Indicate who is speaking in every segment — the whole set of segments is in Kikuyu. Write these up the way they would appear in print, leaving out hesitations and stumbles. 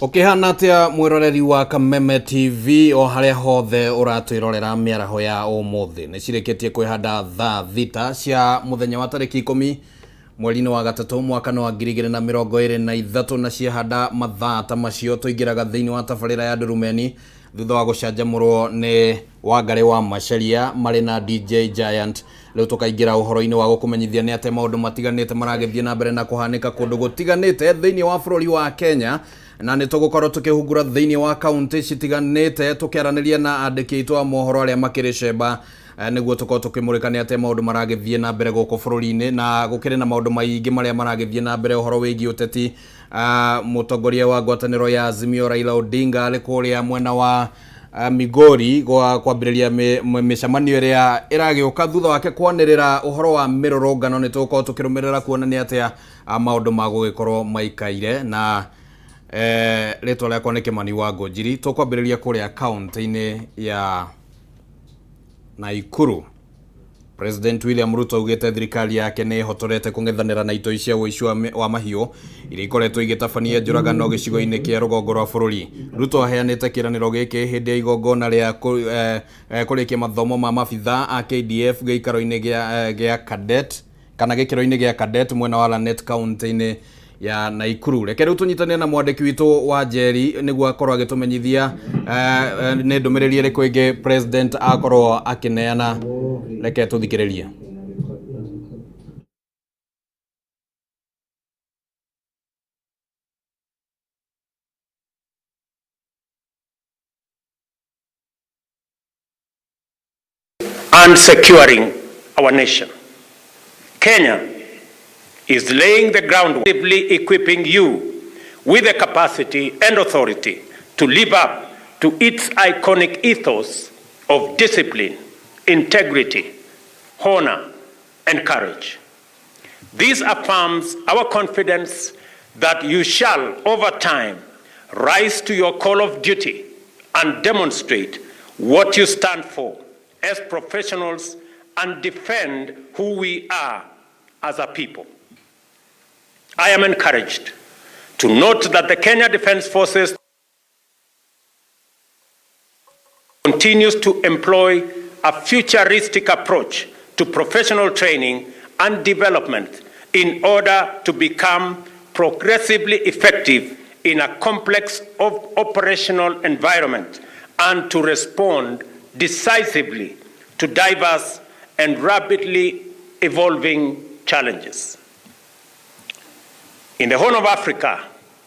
Speaker 1: Ũkĩhana atĩa mwĩroreri wa Kameme TV o harĩa hothe ũratwĩrorera mĩaraho ya ũmũthĩ nĩ cirĩkĩtie kwĩhanda thaa 6 cia mũthenya wa tarĩki 10 mweri-inĩ wa gatatũ mwaka wa 2023 na ciahanda mathaa ta macio tũingĩraga thĩinĩ wa tabarĩra ya Ndurumeni thutha wa gũcanjamũrwo nĩ Wangarĩ wa Macharia marĩ na DJ Giant. Rĩu tũkaingĩra ũhoro-inĩ wa gũkũmenyithia nĩ atĩa maũndũ matiganĩte maragĩthiĩ na mbere na kũhanĩka kũndũ gũtiganĩte thĩinĩ wa bũrũri wa Kenya, na nĩ tũgũkorwo tũkĩhungura thĩinĩ wa kaunti citiganĩte tũkĩaranĩria na andĩki aitũ a mohoro arĩa makĩrĩ cemba, nĩguo tũkorwo tũkĩmũrĩka nĩ atĩa maũndũ maragĩthiĩ na mbere gũkũ bũrũri-inĩ, na gũkĩrĩ na maũndũ maingĩ marĩa maragĩthiĩ na mbere ũhoro wĩgiĩ ũteti. Mũtongoria wa ngwatanĩro ya Azimio Raila Odinga arĩ kũrĩa mwena wa Migori gwa kwambĩrĩria mĩcemanio ĩrĩa ĩragĩũka thutha wake kwanĩrĩra ũhoro wa mĩrũrũngano. Nĩ tũgũkorwo tũkĩrũmĩrĩra kuona nĩ atĩa maũndũ magũgĩkorwo maikaire na rĩtwa rĩakwa nĩ Kĩmani wa Ngũnjiri. Tũkwambĩrĩria kũrĩa kaunti-inĩ ya Nakuru. President William Ruto augĩte thirikari yake nĩ ĩhotorete kũng'ethanĩra na itoi cia ũici wa mahiũ iria ikoretwo igĩtabania njũragano gĩcigo-inĩ kĩa rũgongo rwa bũrũri. Ruto aheanĩte kĩĩranĩro gĩkĩ hĩndĩ ya igongona rĩa kũrĩkia mathomo ma mabithaa a KDF gĩikaro-inĩ gĩa cadet kana gĩkĩro-inĩ gĩa cadet mwena wa Lanet kaunti-inĩ ya Nakuru. Reke rĩu tũnyitanĩre na mwandĩki witũ wa Njeri nĩguo akorwo agĩtũmenyithia nĩ ndũmĩrĩri ĩrĩkũ ĩngĩ president akorwo akĩneana. Reke tũthikĩrĩrie.
Speaker 2: And securing our nation. Kenya is laying the groundwork, equipping you with the capacity and authority to live up to its iconic ethos of discipline, integrity, honor, and courage. This affirms our confidence that you shall, over time, rise to your call of duty and demonstrate what you stand for as professionals and defend who we are as a people. I am encouraged to note that the Kenya Defence Forces continues to employ a futuristic approach to professional training and development in order to become progressively effective in a complex of operational environment and to respond decisively to diverse and rapidly evolving challenges. In the Horn of Africa,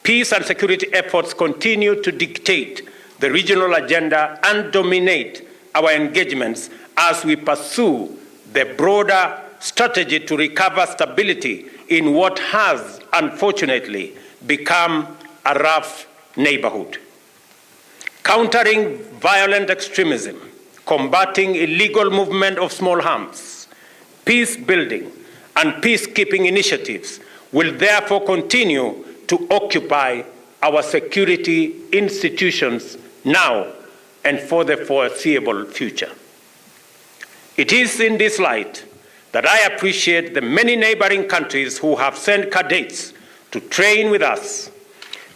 Speaker 2: peace and security efforts continue to dictate the regional agenda and dominate our engagements as we pursue the broader strategy to recover stability in what has unfortunately become a rough neighborhood. Countering violent extremism, combating illegal movement of small arms, peace building, and peacekeeping initiatives will therefore continue to occupy our security institutions now and for the foreseeable future. It is in this light that I appreciate the many neighboring countries who have sent cadets to train with us.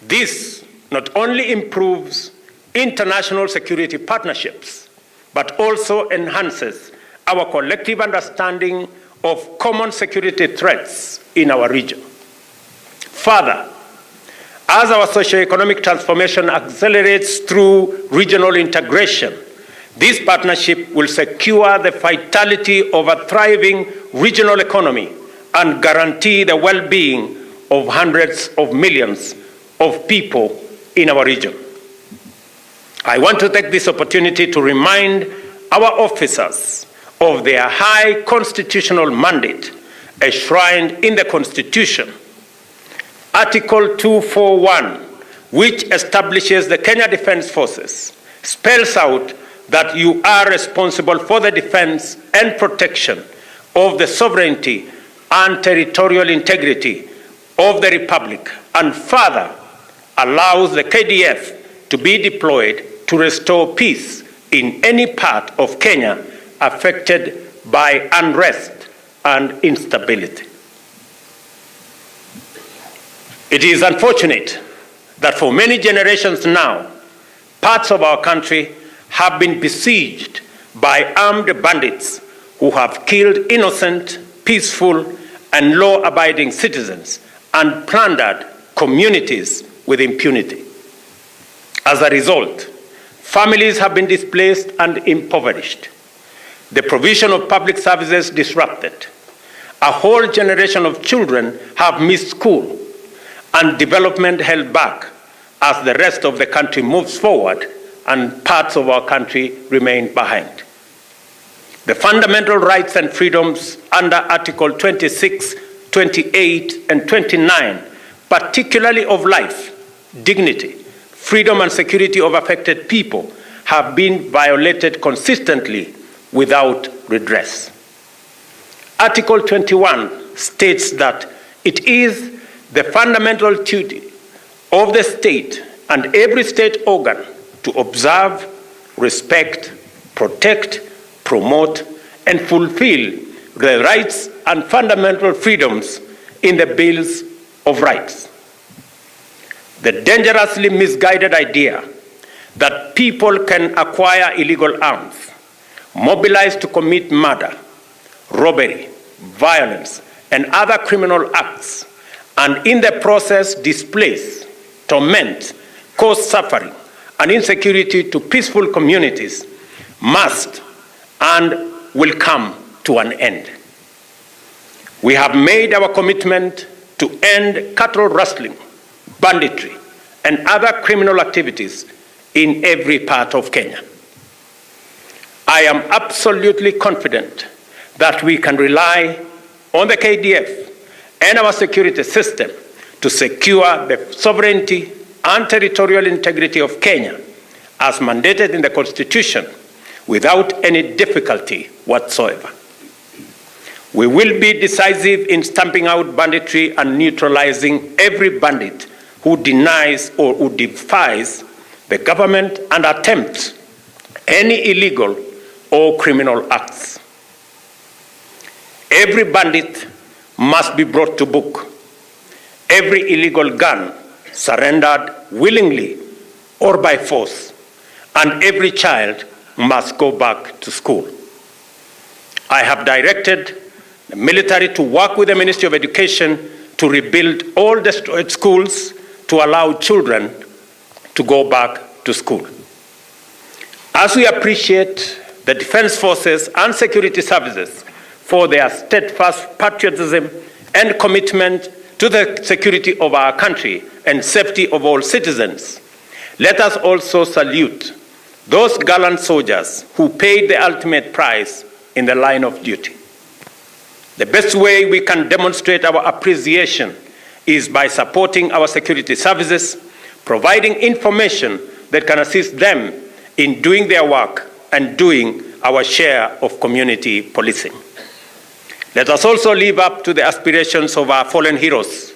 Speaker 2: This not only improves international security partnerships, but also enhances our collective understanding of common security threats in our region. Further, as our socio-economic transformation accelerates through regional integration, this partnership will secure the vitality of a thriving regional economy and guarantee the well-being of hundreds of millions of people in our region. I want to take this opportunity to remind our officers of their high constitutional mandate enshrined in the Constitution, Article 241, which establishes the Kenya Defence Forces, spells out that you are responsible for the defense and protection of the sovereignty and territorial integrity of the Republic, and further allows the KDF to be deployed to restore peace in any part of Kenya affected by unrest and instability. It is unfortunate that for many generations now, parts of our country have been besieged by armed bandits who have killed innocent, peaceful, and law abiding citizens and plundered communities with impunity. As a result, families have been displaced and impoverished, the provision of public services disrupted. A whole generation of children have missed school and development held back as the rest of the country moves forward and parts of our country remain behind. The fundamental rights and freedoms under Article 26, 28, and 29, particularly of life, dignity, freedom, and security of affected people, have been violated consistently without redress. Article 21 states that it is the fundamental duty of the state and every state organ to observe, respect, protect, promote, and fulfill the rights and fundamental freedoms in the Bills of Rights. The dangerously misguided idea that people can acquire illegal arms, mobilize to commit murder, robbery, violence, and other criminal acts, and in the process displace, torment, cause suffering and insecurity to peaceful communities must and will come to an end. We have made our commitment to end cattle rustling, banditry, and other criminal activities in every part of Kenya. I am absolutely confident that we can rely on the KDF and our security system to secure the sovereignty and territorial integrity of Kenya as mandated in the Constitution without any difficulty whatsoever. We will be decisive in stamping out banditry and neutralizing every bandit who denies or who defies the government and attempts any illegal or criminal acts. Every bandit must be brought to book. Every illegal gun surrendered willingly or by force, and every child must go back to school. I have directed the military to work with the Ministry of Education to rebuild all destroyed schools to allow children to go back to school. As we appreciate the defense forces and security services for their steadfast patriotism and commitment to the security of our country and safety of all citizens, let us also salute those gallant soldiers who paid the ultimate price in the line of duty. The best way we can demonstrate our appreciation is by supporting our security services, providing information that can assist them in doing their work and doing our share of community policing. Let us also live up to the aspirations of our fallen heroes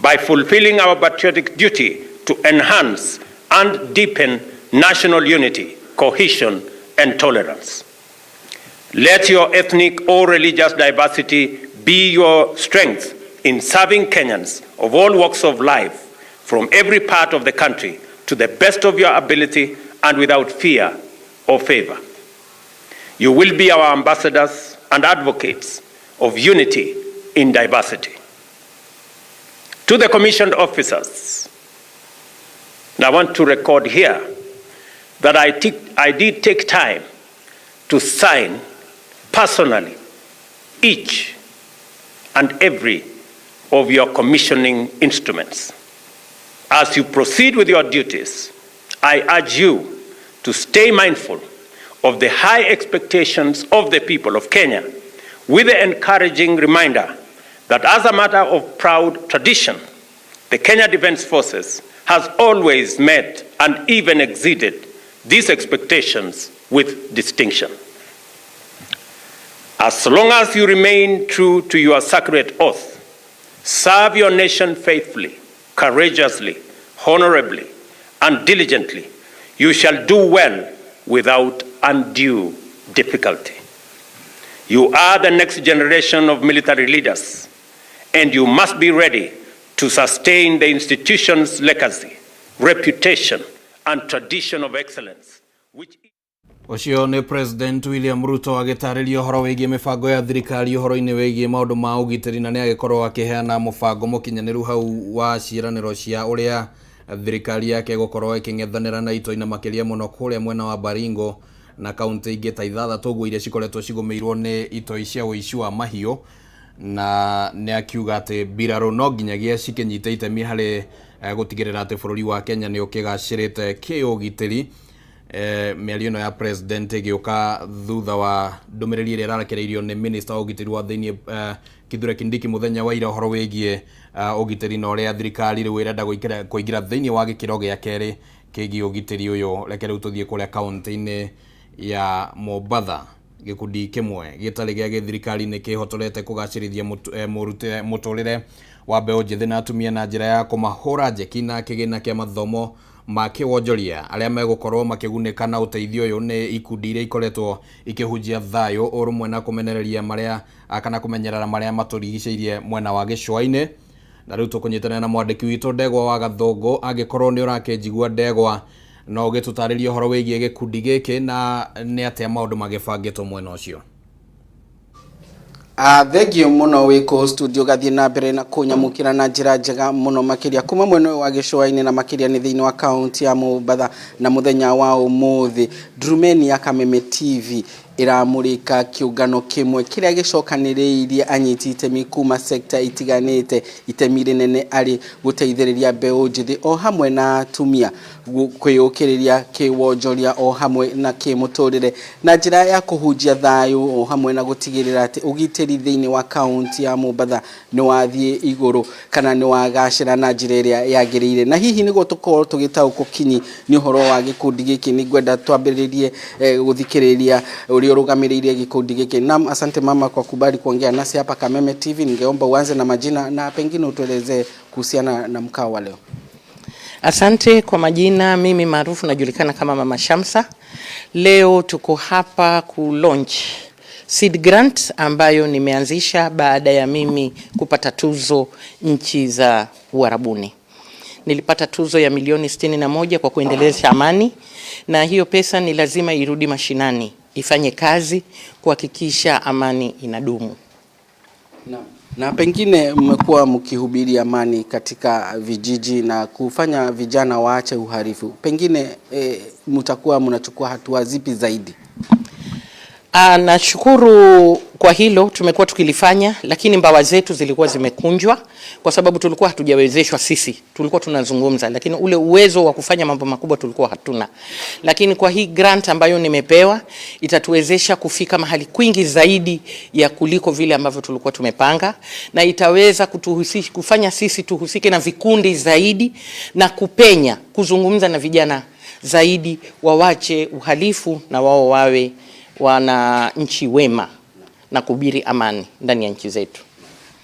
Speaker 2: by fulfilling our patriotic duty to enhance and deepen national unity, cohesion, and tolerance. Let your ethnic or religious diversity be your strength in serving Kenyans of all walks of life from every part of the country to the best of your ability and without fear or favor. You will be our ambassadors and advocates of unity in diversity. To the commissioned officers, and I want to record here that I did take time to sign personally each and every of your commissioning instruments. As you proceed with your duties, I urge you to stay mindful of the high expectations of the people of Kenya, with the encouraging reminder that as a matter of proud tradition, the Kenya Defence Forces has always met and even exceeded these expectations with distinction. As long as you remain true to your sacred oath, serve your nation faithfully, courageously, honorably, and diligently, you shall do well without undue difficulty. You are the next generation of military leaders, and you must be ready to sustain the institution's legacy, reputation, and tradition of excellence, which
Speaker 1: Ũcio nĩ President William Ruto agĩtarĩria ũhoro wĩgiĩ mĩbango ya thirikari ũhoro-inĩ wĩgiĩ maũndũ ma ũgitĩri, na nĩ agĩkorwo akĩheana mũbango mũkinyanĩru hau wa ciĩranĩro cia ũrĩa thirikari yake ĩgũkorwo ĩkĩng'ethanĩra na itoi, na makĩria mũno kũrĩa mwena wa Baringo na kaunti ingĩ ta ithathatũ ũguo iria cikoretwo cigũmĩirwo nĩ itoi cia ũici wa mahiũ. Na nĩ akiuga atĩ mbirarũ no nginyagia cikĩnyite itemi harĩ gũtigĩrĩra atĩ bũrũri wa Kenya nĩ ũkĩgacĩrĩte kĩũgitĩri. Mĩario ĩno ya president ĩgĩũka thutha wa ndũmĩrĩri ĩrĩa ĩrarekereirio nĩ minister wa ũgitĩri wa thĩinĩ, Kithure Kindiki, mũthenya wa ira, ũhoro wĩgiĩ ũgitĩri na ũrĩa thirikari rĩu ĩrenda kũingĩra thĩinĩ wa gĩkĩro gĩa kerĩ kĩgiĩ ũgitĩri ũyũ. Reke rĩu tũthiĩ kũrĩa kaunti-inĩ ya Mombatha. Gĩkundi kĩmwe gĩtarĩ gĩa gĩthirikari nĩ kĩhotorete kũgacĩrithia mũtũrĩre wa mbeũ njĩthĩ na atumia na njĩra ya kũmahũra njeki na kĩgĩna kĩa mathomo ma kĩwonjoria. Arĩa megũkorwo makĩgunĩka na ũteithio ũyũ nĩ ikundi iria ikoretwo ikĩhunjia thayũ, ũrũmwe na kũmenereria marĩa kana kũmenyerera marĩa matũrigicĩirie mwena wa gĩcũa-inĩ. Na rĩu tũkũnyitanĩra na mwandĩki witũ Ndegwa wa Gathũngũ. Angĩkorwo nĩ ũrakĩnjigua, Ndegwa, no ũgĩtũtarĩrie ũhoro wĩgiĩ gĩkundi gĩkĩ na nĩ atĩa maũndũ magĩbangĩtwo mwena ũcio?
Speaker 3: Thengio mũno wĩ kũ studio. Gathiĩ na mbere na kũnyamũkĩra na njĩra njega mũno makĩria kuma mwena ũyũ wa gĩcũa-inĩ, na makĩria nĩ thĩinĩ wa kaunti ya Mombatha. Na mũthenya wa ũmũthĩ Ndurumeni ya Kameme TV ĩramũrĩka kĩũngano kĩmwe kĩrĩa gĩcokanĩrĩirie anyiti itemi kuma sekta itiganĩte, itemi rĩnene arĩ gũteithĩrĩria mbeũ njĩthĩ o hamwe na atumia kwĩyũkĩrĩria kĩwonjoria o hamwe na kĩmũtũrĩre na njĩra ya kũhunjia thayũ o hamwe na gũtigĩrĩra atĩ ũgitĩri thĩinĩ wa kaunti ya Mombatha nĩ wathiĩ igũrũ kana nĩ wagacĩra na njĩra ĩrĩa yagĩrĩire. Na hihi nĩguo tũkorwo tũgĩtaũkwo kinyi nĩ ũhoro wa gĩkundi gĩkĩ, nĩ ngwenda twambĩrĩrie gũthikĩrĩria ũrĩa ũrũgamĩrĩire gĩkundi gĩkĩ. Naam, asante mama kwa kubali kuongea nasi hapa Kameme TV. Ningeomba uanze na majina na pengine utuelezee kuhusiana na mkao wa leo.
Speaker 4: Asante kwa majina, mimi maarufu najulikana kama Mama Shamsa. Leo tuko hapa ku launch seed grant ambayo nimeanzisha baada ya mimi kupata tuzo nchi za Uarabuni. Nilipata tuzo ya milioni 61 kwa kuendeleza amani, na hiyo pesa ni lazima irudi mashinani ifanye kazi kuhakikisha amani inadumu.
Speaker 3: Na pengine mmekuwa mkihubiri amani katika vijiji na kufanya vijana waache uhalifu, pengine mtakuwa mnachukua hatua zipi zaidi?
Speaker 4: Nashukuru kwa hilo, tumekuwa tukilifanya, lakini mbawa zetu zilikuwa zimekunjwa kwa sababu tulikuwa hatujawezeshwa sisi. Tulikuwa tunazungumza, lakini ule uwezo wa kufanya mambo makubwa tulikuwa hatuna. Lakini kwa hii grant ambayo nimepewa itatuwezesha kufika mahali kwingi zaidi ya kuliko vile ambavyo tulikuwa tumepanga, na itaweza kutuhusisha, kufanya sisi tuhusike na vikundi zaidi na kupenya, kuzungumza na vijana zaidi, wawache uhalifu na wao wawe wananchi wema na kuhubiri amani ndani ya nchi zetu.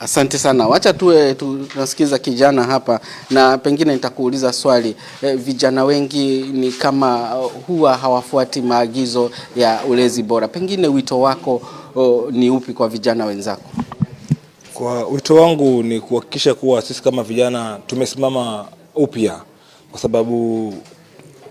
Speaker 3: Asante sana. Wacha tuwe tunasikiza kijana hapa na pengine nitakuuliza swali. Vijana wengi ni kama huwa hawafuati maagizo ya ulezi bora. Pengine wito wako ni upi kwa vijana wenzako?
Speaker 5: Kwa wito wangu ni kuhakikisha kuwa sisi kama vijana tumesimama upya, kwa sababu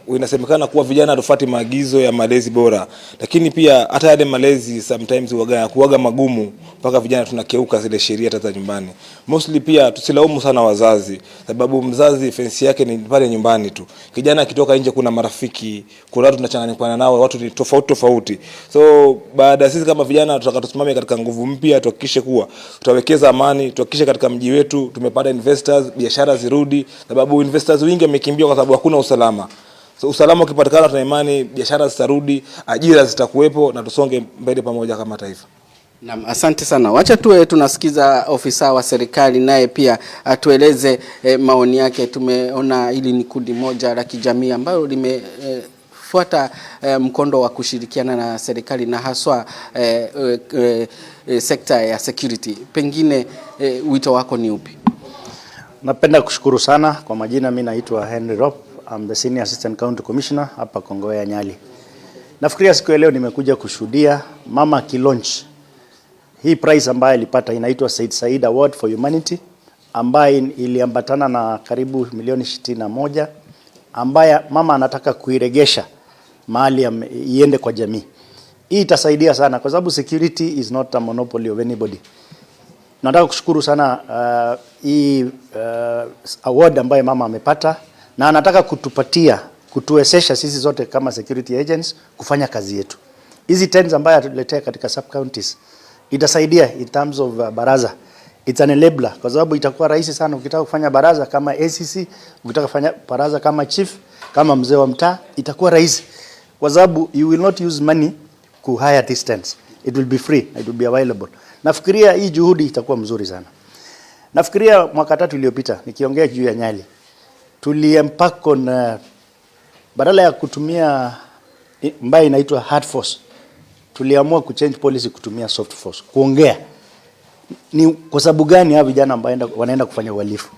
Speaker 5: inasemekana kuwa vijana hatufuati maagizo ya malezi bora, lakini pia hata yale malezi sometimes huwaga kuwaga magumu mpaka vijana tunakeuka zile sheria hata za nyumbani. Mostly pia tusilaumu sana wazazi, sababu mzazi fence yake ni pale nyumbani tu. Kijana akitoka nje, kuna marafiki, kuna watu tunachanganyikana nao, watu ni tofauti tofauti. So baada ya sisi kama vijana tutaka tusimame katika nguvu mpya, tuhakikishe kuwa tutawekeza amani, tuhakikishe katika mji wetu tumepata investors, biashara zirudi, sababu investors wengi wamekimbia kwa sababu hakuna usalama. So usalama ukipatikana, tuna imani biashara zitarudi, ajira zitakuwepo na tusonge mbele pamoja kama taifa.
Speaker 3: Naam, asante sana. Wacha tuwe tunasikiza ofisa wa serikali naye pia atueleze maoni yake. Tumeona hili ni kundi moja la kijamii ambalo limefuata mkondo wa kushirikiana na serikali na haswa sekta ya security. Pengine wito wako ni upi?
Speaker 6: Napenda kushukuru sana kwa majina, mimi naitwa Henry Rop. I'm the Senior Assistant County Commissioner hapa Kongowea Nyali. Nafikiria siku ya leo nimekuja kushuhudia mama akilaunch hii prize ambayo alipata, inaitwa Said Said Award for Humanity ambaye iliambatana na karibu milioni 61 ambaye mama anataka kuiregesha mahali iende kwa jamii. Hii itasaidia sana kwa sababu security is not a monopoly of anybody. Nataka kushukuru sana hii award ambayo mama amepata na anataka kutupatia kutuwezesha sisi zote kama security agents kufanya kazi yetu. Hizi tents ambayo atuletea katika sub counties itasaidia in terms of baraza. It's an enabler kwa sababu itakuwa rahisi sana ukitaka kufanya baraza kama ACC, ukitaka kufanya baraza kama chief, kama mzee wa mtaa, itakuwa rahisi kwa sababu you will not use money ku hire these tents. It will be free, it will be available. Nafikiria hii juhudi itakuwa mzuri sana. Nafikiria mwaka tatu iliyopita nikiongea juu ya Nyali tuliembark on badala ya kutumia ambayo inaitwa hard force, tuliamua kuchange policy kutumia soft force, kuongea ni kwa sababu gani hawa vijana ambao wanaenda kufanya uhalifu,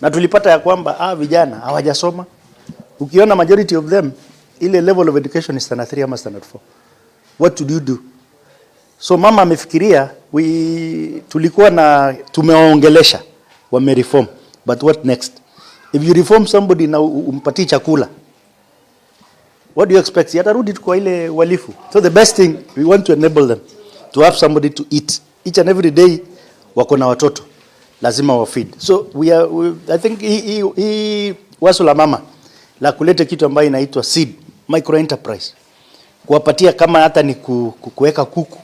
Speaker 6: na tulipata ya kwamba hawa vijana hawajasoma. Ukiona majority of them ile level of education is standard 3 ama standard 4. What do you do? So mama amefikiria tulikuwa na tumewaongelesha wame reform, but what next? If you reform somebody na umpatie chakula, what do you expect? Si atarudi tu kwa ile uhalifu. So the best thing, we want to enable them to have somebody to eat each and every day. Wako na watoto lazima wa feed. So I think hii wazo la mama la kuleta kitu ambayo inaitwa seed micro enterprise, kuwapatia kama hata ni kuweka kuku,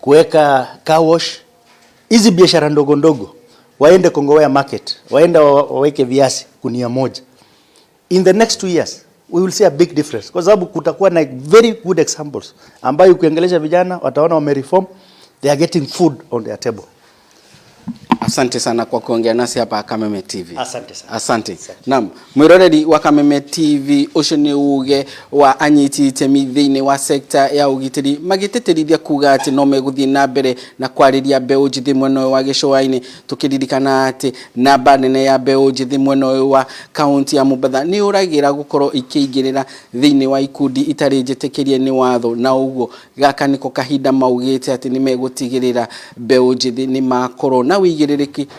Speaker 6: kuweka car wash, hizi biashara ndogo ndogo, waende Kongowea market, waende waweke viazi gunia moja. In the next 2 years we will see a big difference, kwa sababu kutakuwa na very good examples ambayo ukiongelesha vijana wataona wame reform, they are getting food on their table.
Speaker 3: Asante sana kwa kuongea nasi hapa Kameme TV.
Speaker 6: Asante sana.
Speaker 3: Asante. Naam, mwiroreri wa Kameme TV, ucio nĩ uge wa anyiti itemi thĩinĩ wa sekta ya ũgitĩri magĩtĩtĩrithia kuga atĩ no megũthiĩ na mbere na kwarĩria mbeũ njĩthĩ mwena ũyũ wa gĩcũa-inĩ, tũkĩririkana atĩ namba nene ya mbeũ njĩthĩ mwena ũyũ wa kaunti ya Mombatha nĩ ũragĩra gũkorwo ikĩingĩrĩra thĩinĩ wa ikundi itarĩ njĩtĩkĩrie nĩ watho, na ũguo gaka nĩko kahinda maugĩte atĩ nĩ megũtigĩrĩra mbeũ njĩthĩ nĩ makorwo na wĩigĩrĩrĩki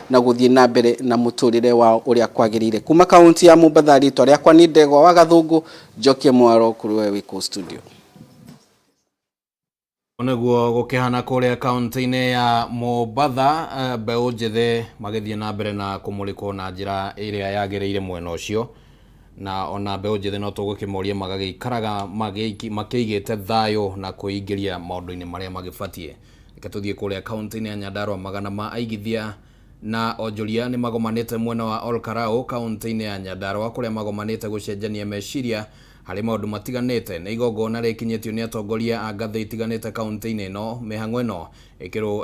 Speaker 3: na gũthiĩ na mbere na mũtũrĩre wao ũrĩa kwagĩrĩire. Kuma kaunti ya Mombatha, rĩtwa rĩakwa nĩ Ndegwa wa Gathũngũ, njokie mwaro kũrĩ we wĩ studio.
Speaker 1: Nĩguo gũkĩhana kũrĩa kaunti-inĩ ya Mombatha, mbeũ njĩthĩ magĩthiĩ na mbere na kũmũrĩkwo na njĩra ĩrĩa yagĩrĩire mwena ũcio, na ona mbeũ njĩthĩ no tũgũkĩmoria magagĩikaraga makĩigĩte thayũ na kwĩingĩria maũndũ-inĩ marĩa magĩbatiĩ. Reke tũthiĩ kũrĩa kaunti-inĩ ya Nyandarua. Magana ma aigithia na onjoria nĩ magomanĩte mwena wa Olkarau kaunti-inĩ ya Nyandarua, kũrĩa magomanĩte gũcenjania meciria harĩ maũndũ matiganĩte. Nĩ igongona rĩkinyĩtio nĩ atongoria a ngathĩ itiganĩte kaunti-inĩ ĩno. Mĩhang'o ĩno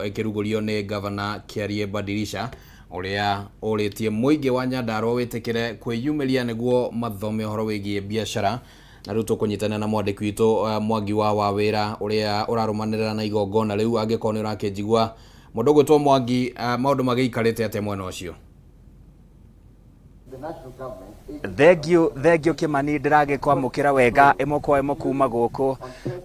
Speaker 1: ĩkĩrugũrio nĩ ngavana Kĩarie Badirisha, ũrĩa ũrĩtie mũingĩ wa Nyandarua wĩtĩkĩre kwĩyumĩria nĩguo mathome ũhoro wĩgiĩ biacara. Na rĩu tũkũnyitanĩra na mwandĩki witũ Mwangi wa Wawĩra, ũrĩa ũrarũmanĩrĩra na igongona rĩu. Angĩkorwo nĩ ũrakĩnjigua, mũndũ ũgwĩtwo Mwangi, maũndũ magĩikarĩte atĩa mwena ũcio?
Speaker 7: Thengio, thengio Kimani, ndĩragĩkwamũkĩra wega ĩmwe kwa ĩmwe kuma gũkũ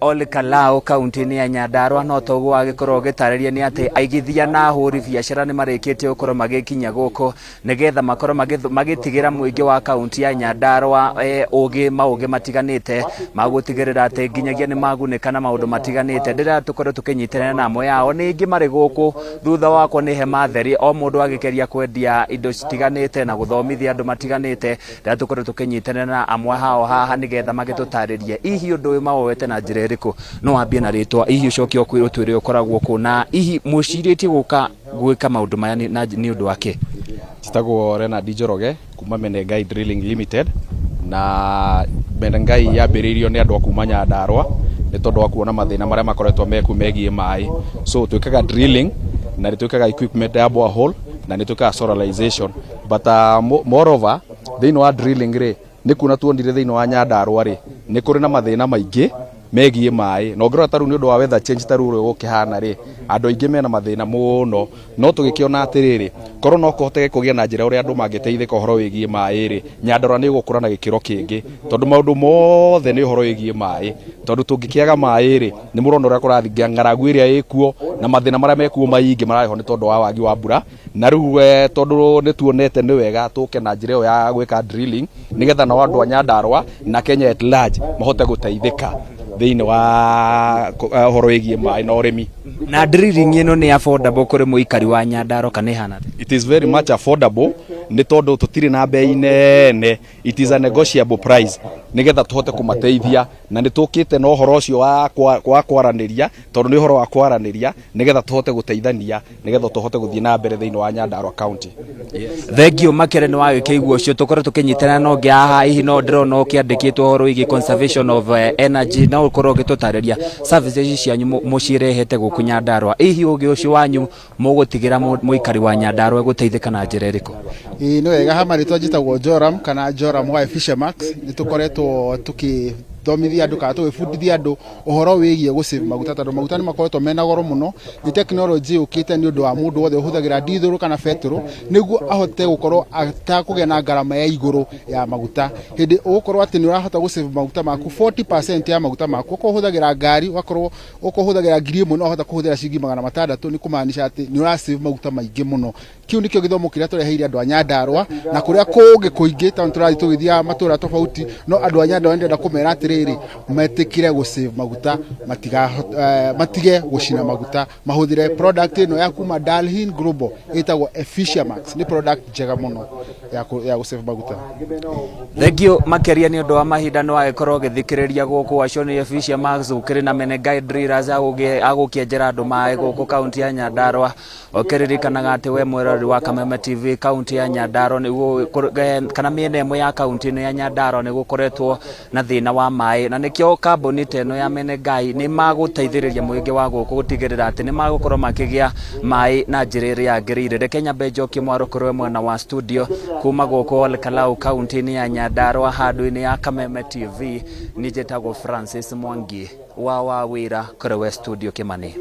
Speaker 7: Ol Kalou kaunti-inĩ ya Nyandarua. No toguo wagĩkorwo ũgĩtarĩria nĩ atĩ aigithia na ahũri biacara nĩ marĩkĩtie gũkorwo magĩkinya gũkũ nĩgetha makorwo magĩtigĩra mũingĩ wa kaunti ya Nyandarua ũgĩ maũgĩ matiganĩte ma gũtigĩrĩra atĩ nginyagia nĩ magunĩka na maũndũ matiganĩte. Ndĩrera tũkorwo tũkĩnyitanĩra na amwe ao nĩ ingĩ marĩ gũkũ thutha wakwa nĩ hema theri, o mũndũ agĩkeria kwendia indo citiganĩte na gũthomithia andũ matiganĩte. Ndĩrera tũkorwo tũkĩnyitanĩra na amwe hao haha nĩgetha magĩtũtarĩrie hihi ũndũ ũyũ mawoete na njĩra ĩrĩkũ. No wambie na rĩtwa, hihi ũcoke ũkwĩre ũtwĩre ũkoragwo kũ, na hihi mwĩcirĩtie gũka gwĩka maũndũ maya nĩ ũndũ wa kĩ?
Speaker 8: Njĩtagwo Renard Njoroge kuma Menengai Drilling Limited, na Menengai yambĩrĩirio nĩ andũ a kuma Nyandarua nĩ tondũ wa kuona mathĩna marĩa makoretwo meku megiĩ maĩ. So twĩkaga drilling na nĩ twĩkaga equipment ya borehole na nĩ twĩkaga solarization, but moreover thĩinĩ wa drilling rĩ, nĩ kuona tuonire thĩinĩ wa Nyandarua rĩ, nĩ kũrĩ na mathĩna maingĩ. Megiĩ maĩ, na ũngĩrora ta rĩu nĩ ũndũ wa weather change ta rĩu ũrĩa gũkĩhana rĩ, andũ aingĩ mena mathĩna mũno. No tũgĩkĩona atĩrĩrĩ, korwo no kũhoteke kũgĩe na njĩra ũrĩa andũ mangĩteithĩka ũhoro wĩgiĩ maĩ rĩ, Nyandarua nĩ ĩgũkũra na gĩkĩro kĩngĩ, tondũ maũndũ mothe nĩ ũhoro wĩgiĩ maĩ. Tondũ tũngĩkĩaga maĩ rĩ, nĩ mũrona ũrĩa kũrathiĩ, ng'aragu ĩrĩa ĩkuo na mathĩna marĩa mekuo maingĩ mararehwo nĩ tondũ wa wagi wa mbura. Na rĩu tondũ nĩ tuonete nĩ wega tũke na njĩra ĩyo ya gwĩka drilling, nĩgetha nao andũ a Nyandarua na Kenya at large mahote gũteithĩka thĩinĩ wa ũhoro wĩgiĩ maĩ na ũrĩmi.
Speaker 7: Na drilling ĩno nĩ affordable kũrĩ mũikari wa Nyandarua kana ĩhana atĩa?
Speaker 8: It is very much affordable nĩ tondũ tũtirĩ na bei nene, it is a negotiable price nĩgetha tũhote kũmateithia, na nĩ tũkĩte na ũhoro ũcio wa kwaranĩria, tondũ nĩ ũhoro wa kwaranĩria nĩgetha tũhote gũteithania, nĩgetha tũhote gũthiĩ na mbere thĩinĩ wa Nyandarua County.
Speaker 7: Thengiũ makĩria nĩ wagĩkĩigua ũcio tũkorwo tũkĩnyitana na ũngĩ haha, hihi no ndĩrona ũkĩandĩkĩtwo ũhoro wĩgiĩ conservation of energy, no ũkorwo ũgĩtũtarĩria services ici cianyu mũcirehete gũkũ Nyandarua, hihi ũgĩ ũcio wanyu mũgũtigĩra mũikari wa Nyandarua gũteithĩka na njĩra ĩrĩkũ?
Speaker 9: Ĩĩ nĩ wega, ha marĩtwa njĩtagwo Joram kana Joram wa Efficiamax. Nĩ tũkoretwo tũkĩthomithia andũ kana tũgĩbundithia andũ ũhoro wĩgiĩ gũ save maguta, tondũ maguta nĩ makoretwo mena goro mũno. Nĩ tekinoronjĩ yũkĩte nĩ ũndũ wa mũndũ wothe ũhũthagĩra diesel kana betũrũ, nĩguo ahote gũkorwo atakũgĩa na ngarama ya igũrũ ya maguta. Hĩndĩ ũgũkorwo atĩ nĩ ũrahota gũ save maguta maku 40% ya maguta maku, okorwo ũhũthagĩra ngari, ũgakorwo okorwo ũhũthagĩra 1000 no ũhota kũhũthĩra ciringi 600, nĩ kũmaanisha atĩ nĩ ũra save maguta maingĩ mũno. Kĩu nĩkĩo gĩthomo kĩrĩa tũreheire andũ a Nyandarua na kũrĩa kũngĩ kũingĩ, tondũ tũrathiĩ tũgĩthiaga matũra tofauti, no andũ a Nyandarua nĩndĩrenda kũmera atĩrĩrĩ, metĩkĩre gũ save maguta, matige gũcina maguta, mahũthĩre product ĩno ya kuma Dalhin Global ĩtagwo Efficiamax. Nĩ product njega mũno ya gũ save maguta.
Speaker 7: Thengiũ makĩria nĩ ũndũ wa mahinda, nĩ wagĩkorwo ũgĩthikĩrĩria gũkũ acio nĩ Efficiamax, gũkĩrĩ na Menengai Drillers agũkĩenjera andũ maĩ gũkũ kaunti ya Nyandarua. Ũkĩririkanaga atĩ we mwĩroreri wa Kameme TV, kaunti ya Nyandarua nĩguo kana mĩena ĩmwe ya kaunti ĩno ya Nyandarua nĩ gũkoretwo na thĩna wa maĩ, na nĩkĩo kambuni ta ĩno ya Menengai nĩ magũteithĩrĩria mũingĩ wa gũkũ gũtigĩrĩra atĩ nĩ magũkorwo makĩgĩa maĩ na njĩra ĩrĩa yagĩrĩire. Reke nyambe njokie mwaro kũrĩ we mwena wa studio kuma gũkũ Ol Kalou kaunti-inĩ ya Nyandarua handũ-inĩ ya Kameme TV. Niĩ njĩtagwo Francis Mwangi wa wĩra kũrĩ we studio Kĩmani.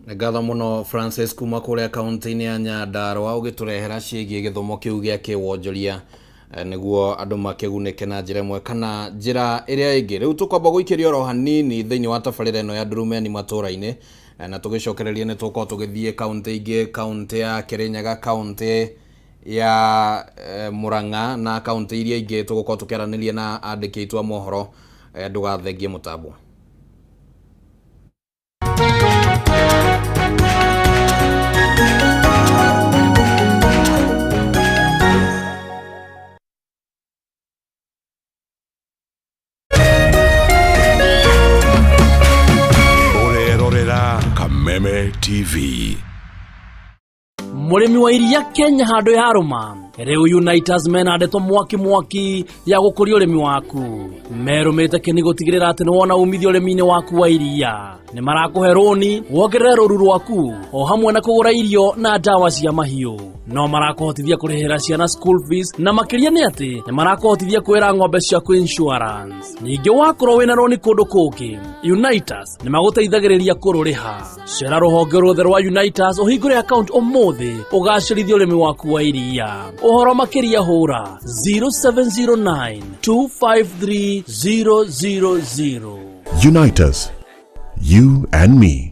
Speaker 1: Nĩ ngatho mũno Francis kuma kũrĩa kaunti-inĩ ya Nyandarua ũgĩtũrehera ciĩgiĩ gĩthomo kĩu gĩa kĩwonjoria, nĩguo andũ makĩgunĩke na njĩra ĩmwe kana njĩra ĩrĩa ĩngĩ. Rĩu tũkwamba gũikĩria oro hanini thĩinĩ wa tabarĩra ĩno ya Ndurumeni matũra-inĩ, na tũgĩcokererie nĩ tũgũkorwo tũgĩthiĩ kaunti ingĩ, kaunti ya Kĩrĩnyaga, kaunti ya Murang'a na kaunti iria ingĩ tũgũkorwo tũkĩaranĩria na andĩki aitũ a mohoro. Ndũgathengie mũtambo.
Speaker 10: Ũrerorera Kameme TV.
Speaker 11: Mũrĩmi wa iria Kenya handũ ya rũma, rĩu Unitas mena ndeto mwaki mwaki ya gũkũria ũrĩmi waku. Merũmĩte kĩni gũtigĩrĩra atĩ nĩ wona umithio ũrĩmi-inĩ waku wa iria. Nĩ marakũhe rũni wongerere rũru rwaku o hamwe na kũgũra irio na ndawa cia mahiũ. No marakũhotithia kũrĩhĩra ciana school fees, na makĩria nĩ atĩ nĩ marakũhotithia kwĩra ng'ombe ciaku insurance. Ningĩ wakorwo wĩna rũni kũndũ kũngĩ, Unitas nĩ magũteithagĩrĩria kũrũrĩha. Cera rũhonge ruothe rwa Unitas ũhingũre account ũmũthĩ ũgacĩrithie ũrĩmi waku wa iria. Ũhoro makĩria hũra 0709 253 000.
Speaker 10: Unite us, you and me.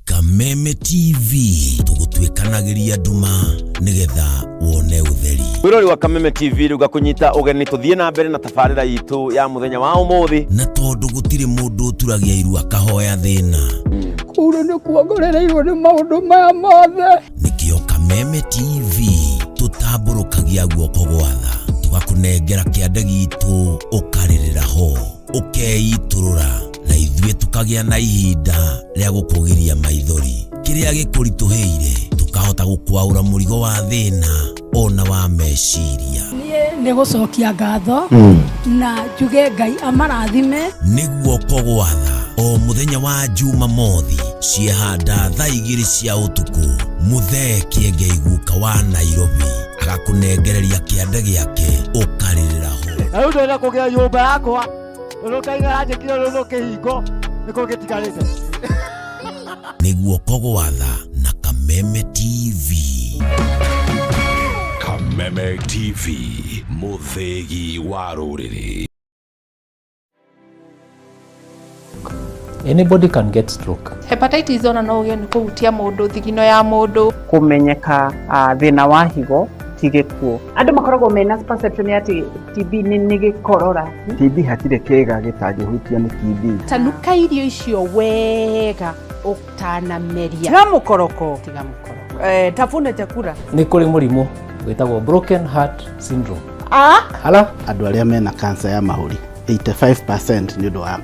Speaker 12: Kameme TV tũgũtuĩkanagĩria nduma nĩgetha wone ũtheri.
Speaker 13: Mwĩrori wa Kameme TV, rĩu ngakũnyita ũgeni tũthiĩ na mbere na tabarĩra itũ ya mũthenya wa ũmũthĩ.
Speaker 12: Na tondũ gũtirĩ mũndũ ũturagia iru akahoya thĩna,
Speaker 14: Kũu nĩ kuongorereirwo nĩ maũndũ maya mothe.
Speaker 12: Nĩkĩo Kameme TV tũtambũrũkagia guoko gwatha, tũgakũnengera kĩande gitũ, ũkarĩrĩra ho ũkeitũrũra, na ithuĩ tũkagĩa na ihinda rĩa gũkũgiria maithori. Kĩrĩa gĩkũritũhĩire tũkahota gũkwaũra mũrigo wa thĩna ona wa meciria.
Speaker 14: Niĩ nĩ gũcokia ngatho na njuge Ngai amarathime.
Speaker 12: Nĩ guoko gwatha. O mũthenya wa Jumamothi ciehanda thaa 2 cia ũtukũ, Mũthee Kĩengei guka wa Nairobi agakũnengereria kĩande gĩake ũkarĩrĩra ho.
Speaker 15: Na rĩu ndĩrenda kũgĩa nyũmba yakwa tondũ kaina yanjĩkire rũrũ kĩhingo nĩkĩo gĩtigarĩte.
Speaker 12: Nĩ guoko gwa tha na Kameme TV.
Speaker 10: Kameme TV, mũthĩgi wa rũrĩrĩ.
Speaker 16: Anybody can get stroke.
Speaker 17: Hepatitis ona no ũgĩe nĩ kũhutia mũndũ thigino ya mũndũ.
Speaker 18: Kũmenyeka thĩna wa higo ti gĩkuũ.
Speaker 19: Andũ makoragwo mena perception ya atĩ TB nĩ gĩkorora.
Speaker 20: TB hatirĩ kĩĩga gĩtangĩhutio nĩ TB.
Speaker 21: Tanuka irio icio wega ũtanameria.
Speaker 22: Tiga mũkoroko.
Speaker 21: Tiga mũkoroko.
Speaker 22: Tafuna chakula.
Speaker 16: Nĩ kũrĩ mũrimũ wĩtagwo broken heart syndrome.
Speaker 6: Ala andũ arĩa mena cancer ya mahũri 85% nĩ ũndũ wa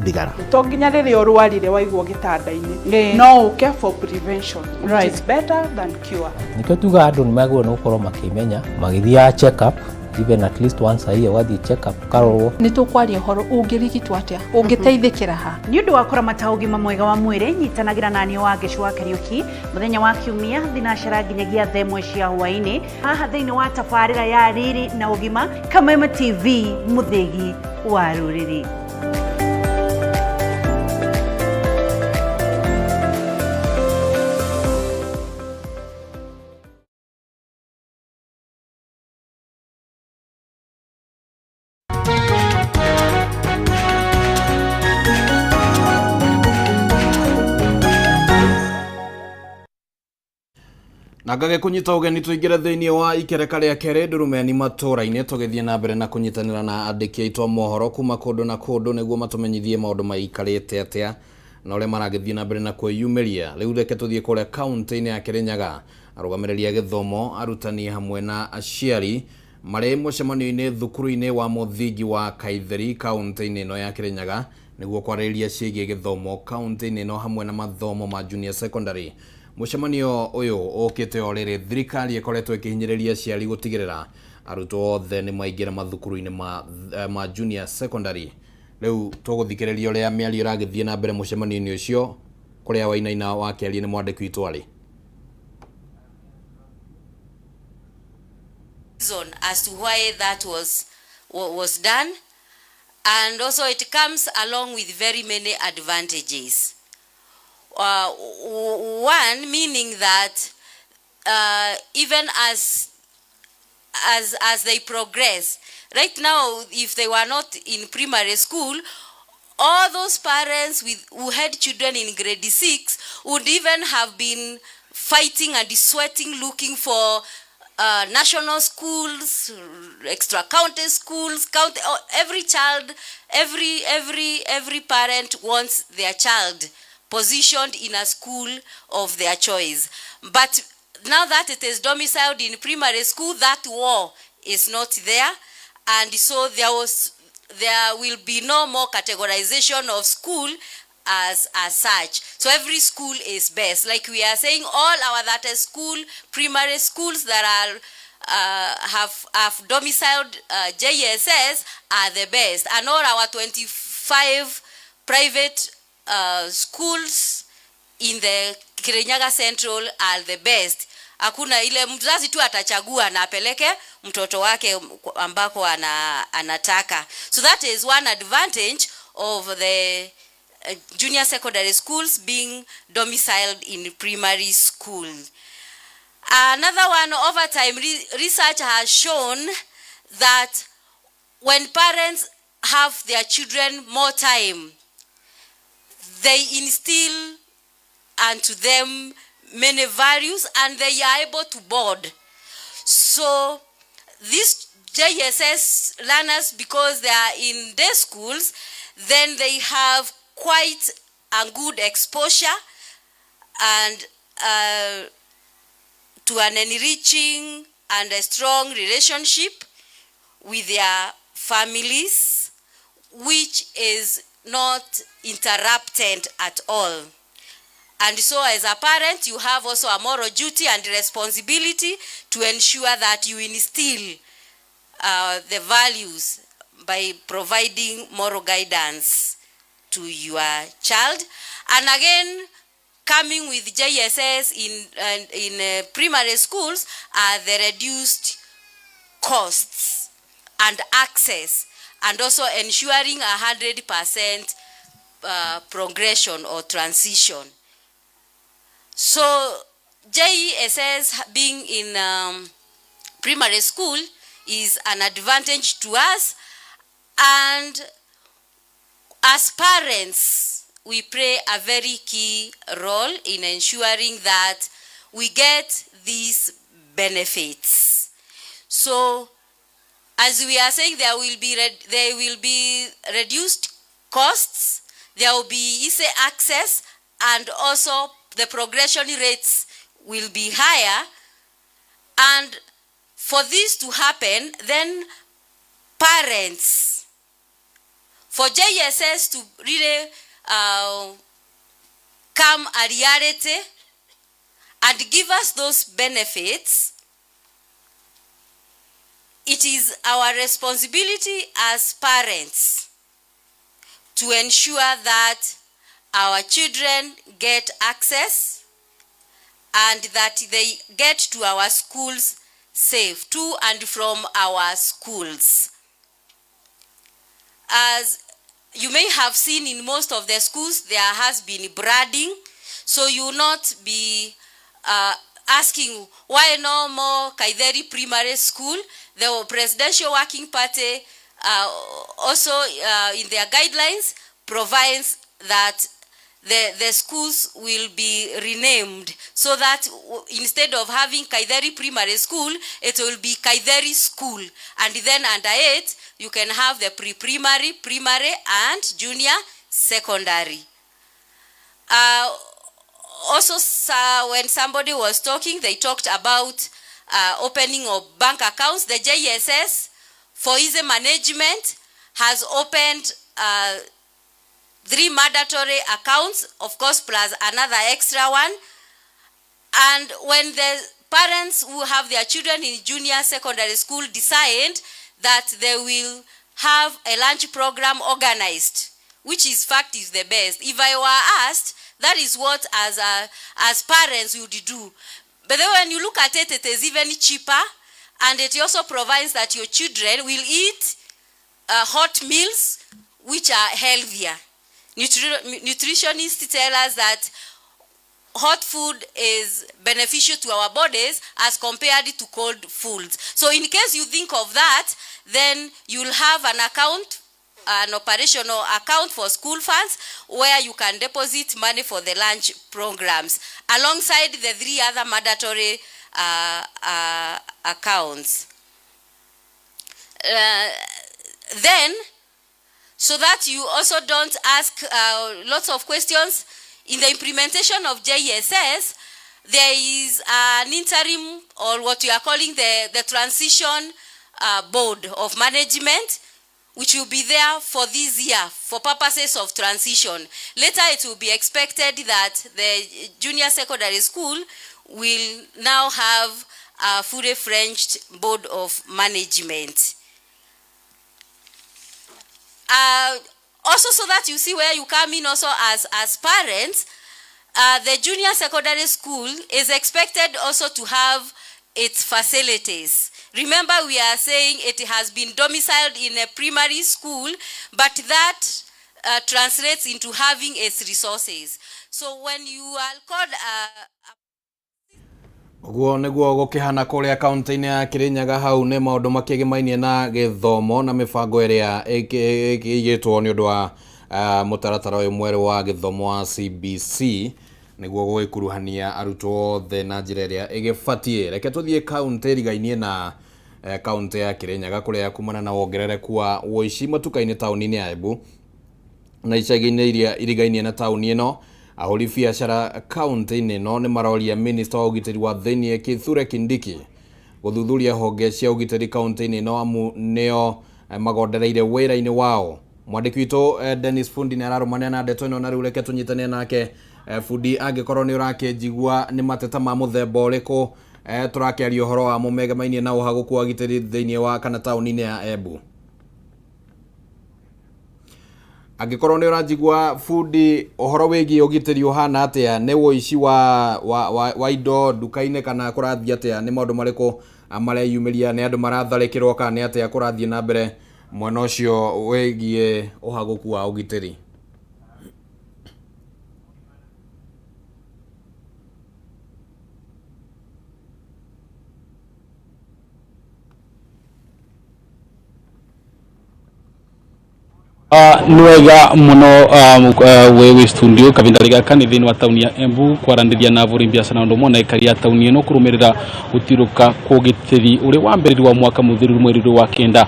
Speaker 6: thigara.
Speaker 23: To nginya rĩrĩa ũrwarire waigwo gĩtanda-inĩ, no ũke for prevention, which is better than cure.
Speaker 16: Nĩkĩo tugaga andũ nĩ magĩrĩirwo nĩ gũkorwo makĩmenya magĩthiaga check up even at least once a year, ũgathiĩ check up ũkarorwo.
Speaker 17: Nĩ tũkwaria ũhoro ũngĩrigitwo atĩa, ũngĩteithĩkĩra ha.
Speaker 24: Nĩ ũndũ wa kũramata ũgima mwega wa mwĩrĩ, nyitanagĩra naniĩ wa Ngĩcũ wa Kariũki mũthenya wa Kiumia thinacara nginyagia thaa 1 cia hwaĩ-inĩ haha thĩinĩ wa tabarĩra ya Riri na Ũgima, Kameme TV, mũthĩgi wa rũrĩrĩ.
Speaker 1: Na ngagĩkũnyita ũgeni tũingĩre thĩinĩ wa ikereka rĩa kerĩ ndurumeni matũra-inĩ, tũgĩthiĩ na mbere na kũnyitanĩra na andĩki aitũ a mohoro kuma kũndũ na kũndũ nĩguo matũmenyithie maũndũ maikarĩte atĩa na ũrĩa maragĩthiĩ na mbere na kwĩyumĩria. Rĩu reke tũthiĩ kũrĩa kaũntĩ-inĩ ya Kĩrĩnyaga. Arũgamĩrĩri a gĩthomo, arutani hamwe na aciari marĩ mũcemanio-inĩ thukuru-inĩ wa mũthingi wa Kaitheri kaũntĩ-inĩ ĩno ya Kĩrĩnyaga nĩguo kwarĩrĩria ciĩgiĩ gĩthomo kaũntĩ-inĩ ĩno hamwe na mathomo ma junior secondary. Mũcemanio ũyũ ũkĩte o rĩrĩ thirikari ĩkoretwo ĩkĩhinyĩrĩria aciari gũtigĩrĩra arutwo othe nĩ maingĩra mathukuru-inĩ ma junior secondary. Rĩu tũgũthikĩrĩria ũrĩa mĩario ĩragĩthiĩ na mbere mũcemanio-inĩ ũcio, kũrĩa Wainaina wakĩaria nĩ mwandĩki witũ arĩ.
Speaker 25: As to why that was done, and also it comes along with very many advantages. One meaning that even as they progress, right now, if they were not in primary school, all those parents who had children in grade 6 would even have been fighting and sweating looking for national schools, extra county schools, county, every child, every parent wants their child positioned in a school of their choice. But now that it is domiciled in primary school, that war is not there, and so there will be no more categorization of school as such. So every school is best. Like we are saying, all our that is school, primary schools that are have domiciled JSS are the best, and all our 25 private schools in the Kirinyaga Central are the best. Hakuna ile mzazi tu atachagua na apeleke mtoto wake ambako anataka. So that is one advantage of the junior secondary schools being domiciled in primary school. Another one, over time, research has shown that when parents have their children more time, they instill unto them many values and they are able to board. So these JSS learners, because they are in day schools, then they have quite a good exposure and to an enriching and a strong relationship with their families, which is not interrupted at all. And so as a parent, you have also a moral duty and responsibility to ensure that you instill the values by providing moral guidance to your child. And again, coming with JSS in, in primary schools are the reduced costs and access, and also ensuring 100% progression or transition. So JSS being in primary school is an advantage to us, and as parents, we play a very key role in ensuring that we get these benefits. So, as we are saying, there will be reduced costs, there will be easy access, and also the progression rates will be higher. And for this to happen, then parents, for JSS to really come a reality and give us those benefits, it is our responsibility as parents to ensure that our children get access and that they get to our schools safe, to and from our schools. As you may have seen in most of the schools, there has been branding, so you will not be asking why no more Kaitheri Primary School. The Presidential Working Party also in their guidelines provides that the schools will be renamed so that instead of having Kaitheri Primary School, it will be Kaitheri School. And then under it, you can have the pre-primary, primary, and junior secondary. Also, when somebody was talking, they talked about opening of bank accounts. The JSS, for easy management, has opened 3 mandatory accounts, of course, plus another extra one. And when the parents who have their children in junior secondary school decide that they will have a lunch program organized, which is fact is the best. If I were asked, that is what as parents we would do. But then when you look at it, it is even cheaper, and it also provides that your children will eat hot meals, which are healthier. Nutritionists tell us that hot food is beneficial to our bodies as compared to cold foods. So in case you think of that, then you'll have an account, an operational account for school funds where you can deposit money for the lunch programs alongside the 3 other mandatory accounts. Then, so that you also don't ask lots of questions, in the implementation of JSS, there is an interim, or what we are calling the transition board of management, which will be there for this year for purposes of transition. Later, it will be expected that the junior secondary school will now have a fully fledged board of management. Also, so that you see where you come in also as parents, the junior secondary school is expected also to have its facilities. Remember, we are saying it has been domiciled in a primary school, but that translates into having its resources. So when you are called...
Speaker 1: Ũguo nĩguo gũkĩhana kũrĩa kaunti-inĩ ya Kirinyaga. Hau nĩ maũndũ makĩgĩmainie na gĩthomo na mĩbango ĩrĩa ĩigĩtwo nĩ ũndũ wa mũtaratara ũyũ mwerũ wa gĩthomo wa CBC nĩguo gũgĩkuruhania arutwo othe na njĩra ĩrĩa ĩgĩbatiĩ. Reke tũthiĩ kaunti ĩrigainie na kaunti ya Kirinyaga kũrĩa kumana na wongerereku wa ũici matuka-inĩ taũni-inĩ ya Embu na icagi-inĩ iria irigainie na taũni ĩno. Ahũri biacara kaunti-inĩ ĩno nĩ maroria minista wa ũgitĩri wa thĩinĩ Kithure Kindiki gũthuthuria honge cia ũgitĩri kaunti-inĩ ĩno amu nĩo magondereire wĩra-inĩ wao. Mwandĩki witũ Dennis Fundi nĩ ararũmanĩra na ndeto ĩno na rĩu reke tũnyitane nake. Fundi, angĩkorwo nĩ ũrakĩnjigua, nĩ mateta ma mũthemba ũrĩkũ tũrakĩaria ũhoro wamo megemainie na ũhagũku wa ũgitĩri thĩinĩ wa kana taũni-inĩ ya Embu? Angĩkorwo nĩ ũranjigua bundi, ũhoro wĩgiĩ ũgitĩri ũhana atĩa? Nĩ ũici wa, wa, wa, wa indo nduka-inĩ kana kũrathiĩ atĩa? Nĩ maũndũ marĩkũ mareyumĩria? Nĩ andũ maratharĩkĩrwo kana nĩ atĩa kũrathiĩ na mbere mwena ũcio wĩgiĩ ũhagũku wa ũgitĩri?
Speaker 2: Nĩ wega mũno wĩ wĩ studio kavinda gaka nĩ thĩinĩ wa tauni ya Embu kwaranĩria na ahũri biacara na ũndũ ũmwe na aikari a tauni ĩno kũrũmĩrĩra gũtirũka kwa ũgitĩri ũrĩa wambĩrĩirio wa mwaka mũthiru mweri ũyũ wa kenda.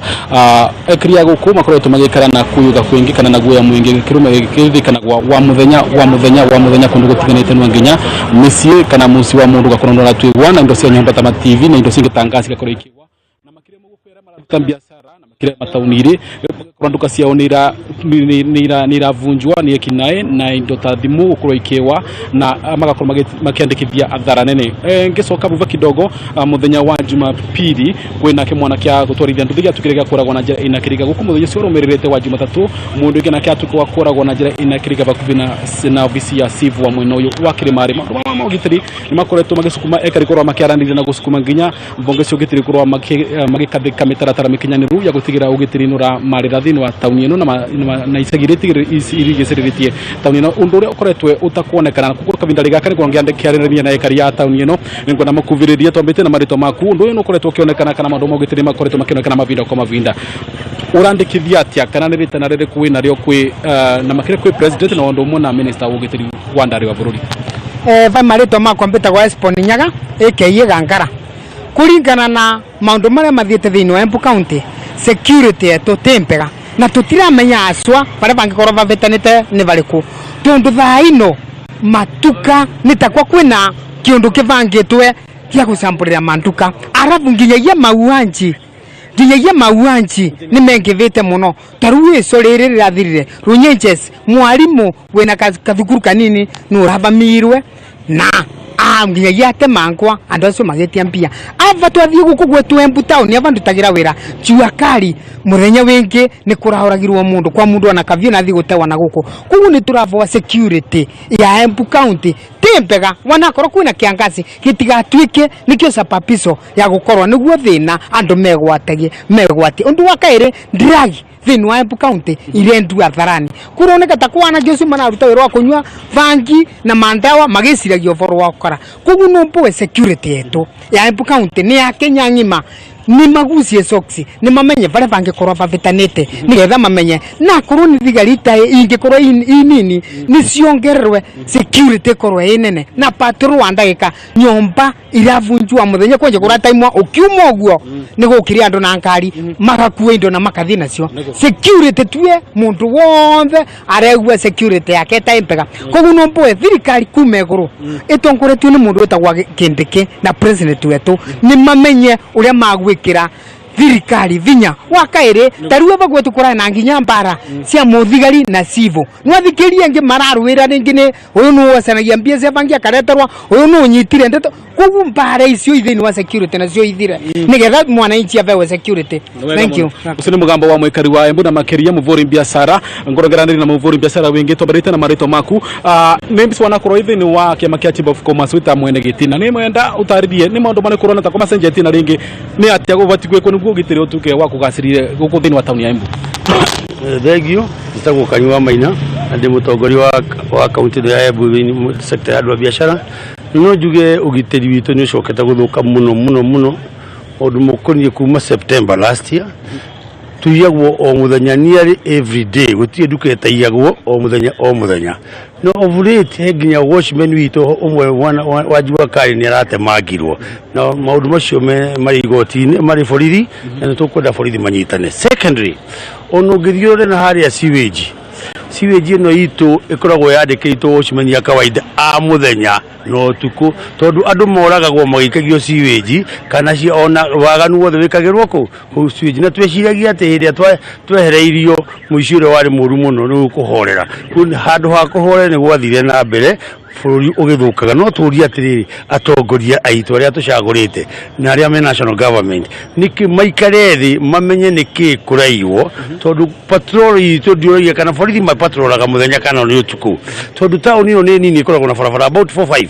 Speaker 2: Aikari a gũkũ makoretwo magĩikara na kũyũga kwingĩ kana na guoya mũingĩ gĩkĩririkanagwo wa mũthenya wa mũthenya wa mũthenya kũndũ gũtiganĩte no nginya mĩciĩ kana mũciĩ wa mũndũ ũgakorwo nĩ ũratuĩgwa na indo cia nyũmba ta ma TV na indo cingĩ ta ngasi igakorwo ikĩgwa na makĩria mũgũkũ arĩa mararuta biacara na makĩria mataũni-inĩ gũkorwo nduka ciao nĩ iravunjwa nĩ ekinaĩ na indo ta thimũ gũkorwo ikĩwa na magakorwo makĩandĩkithia athara nene. Ngĩcoka thutha kidogo, mũthenya wa Jumapili kwĩna kĩmwana kĩa gũtwarithia nduthi gĩatuĩkire gĩa kũragwo na njĩra ĩna kĩriga gũkũ mũthenya ũcio ũrũmĩrĩrĩte wa Jumatatũ mũndũ ũngĩ nake atuĩka wa kũragwo na njĩra ĩna kĩriga hakuhĩ na obici ya chief wa mwena ũyũ wa Kĩrĩmarĩ. Maũndũ maya ma ũgitĩri nĩ makoretwo magĩcukuma ekari korwo makĩaranĩria na gũcukuma nginya mbunge cia ũgitĩri korwo magĩkathĩka mĩtaratara mĩkinyanĩru ya gũtigĩrĩra ũgitĩri nĩ ũramarĩra thĩinĩ wa taũni ĩno na icagi iria irigicĩrĩrĩtie taũni ĩno, ũndũ ũrĩa ũkoretwo ũtakuonekana. Na koguo kahinda gaka nĩguo ngĩarĩrĩria na ekari a taũni ĩno, nĩngwenda makuvĩrĩrie twambĩte na marĩtwa maku, ũndũ ũyũ nĩ ũkoretwo ũkĩonekana kana maũndũ ma ũgitĩri makoretwo makĩonekana mavinda kwa mavinda, ũrandĩkithia atĩa kana nĩ rĩtana rĩrĩkũ wĩnarĩo kwĩ na makĩria kwĩ president na ũndũ ũmwe na minister wa ũgitĩri wa ndarĩ wa bũrũri?
Speaker 3: Va marĩtwa makwa mbĩtagwo Esbon Nyaga aka Gangara. Kũringana na maũndũ marĩa mathiĩte thĩinĩ wa Embu County, security yetu ti mbega na tũtiramenya acwa barĩa bangĩkorwo bavĩtanĩte nĩ barĩkũ, tondũ thaa ino matuka nĩ takwa kwĩna kĩũndũ kĩbangĩtwe gĩa gũcambũrĩra manduka, arabu nginyagia mauanji nginyagia mauanji nĩ mengĩvĩte mũno. Ta rĩu ico rĩrĩ rĩrathirire Runyenjes, mwarimu wĩna kathukuru kanini nĩ ũravamirwe na nginyagia atemangwa andũ acio magĩtia mbia. Ava twathiĩ gũkũ gwetu Embu town ava ndutagira wĩra jua kali, mũthenya wĩngĩ nĩ kũrahũragirwo mũndũ kwa mũndũ ona kaviũ na athiĩ gũtewa na gũkũ. Koguo nĩ tũravoa security ya Embu County ti mbega, wanakorwo kwĩna kĩangazi gĩtigatuĩke nĩkĩo sababico ya gũkorwo nĩguo thĩna andũ megwatagie megwatie. Ũndũ wa kaĩrĩ, drug thĩinĩ wa Embu County irendua hadharani, kũroneka ta kwa anake ũcio mararuta wĩra wa kũnyua bangi na mandawa magĩciragia ũboro wa ũkora. Koguo no mboe security yetu ya Embu County nĩ ya Kenya ng'ima nĩ magucie socks, nĩ mamenye barĩa bangĩkorwo bavĩtanĩte nĩgetha mamenye na akorwo nĩ thigari ta ingĩkorwo inini nĩ ciongererwe security ĩkorwo ĩ nene na patrol wa ndagĩka nyũmba iravunjwa mũthenya kwanja kũrataimwa ũkiuma ũguo nĩ gũkĩrĩ andũ na ngari magakua indo na makathiĩ nacio. Security tue mũndũ wothe aregua security yake ĩtarĩ mbega. Koguo no mboe thirikari kuma igũrũ ĩtongoretio nĩ mũndũ wĩtagwo Kindiki na president wetũ nĩ mamenye ũrĩa magwĩkĩra thirikari vinya wa kaĩrĩ. Ta rĩu aba gwetu kũrarĩ na nginya mbara cia mũthigari na civũ, nĩwathikĩria ingĩ mararũĩra rĩngĩ nĩ ũyũ nĩ wocanagia mbia cia bangi akareterwa, ũyũ nĩ ũnyitire ndeto. Koguo mbara icio thĩinĩ wa security nacio ithire nĩgetha mwananchi abewe security. Thank you.
Speaker 2: Ũcio nĩ mũgambo wa mũikari wa Embu na makĩria mũbũri biacara. Ngũrongeranĩria na mũbũri biacara wĩngĩ twambarĩte na marĩtwa maku. Nĩ mbica wanakorwo thĩinĩ wa kĩama kĩa Chamber of Commerce wĩta mwene gĩtĩ na nĩ mwenda ũtarĩrie nĩ maũndũ marĩkũ ũrona ta ko macenjetie na rĩngĩ nĩ atĩa gũbatiĩ gwĩkwo nĩguo ũgitĩri ũtuĩke wa kũgacĩrire gũkũ thĩinĩ wa taũni ya Embu?
Speaker 4: Thengio, njĩtagwo Kanyua wa Maina na ndĩ mũtongoria wa kaunti ĩno ya Embu thĩinĩ sector ya andũ a biacara. No njuge ũgitĩri witũ nĩ ũcokete gũthũka mũno mũno mũno ũndũ mũkoniĩ kuma September last year. Tuiyagwo o mũthenya, nearly every day, gũtirĩ nduka ĩtaiyagwo, o mũthenya o mũthenya. No of late he nginya watchman witũ ũmwe wa jua kali nĩ aratemangirwo, na maũndũ macio marĩ igoti-inĩ, marĩ borithi, na nĩ tũkwenda borithi manyitane. Secondly, ona ũngĩthiĩ ũrore na harĩa sewage ĩno itũ ĩkoragwo yandĩkĩtwo watchman ya kawaida a mũthenya na ũtukũ, tondũ andũ moragagwo magĩikagio sewage kana cia ona waganu wothe wĩkagĩrwo kũ kũu sewage. Na tweciragia atĩ hĩndĩ ĩrĩa twehereirio mũici ũrĩa warĩ mũru mũno nĩ ũkũhorera, handũ ha kũhorera nĩ gwathire na mbere. Bũrũri ũgĩthũkaga. No tũrie atĩrĩrĩ, atongoria aitũ arĩa tũcagũrĩte na arĩa me national government, nĩkĩ maikare thĩ mamenye nĩkĩ kũraiywo? Tondũ patrol itũ ndiũragia kana borithi mapatrolaga mũthenya kana nĩ ũtukũ, tondũ taũni ĩno nĩ nini, ĩkoragwo na barabara about 4 5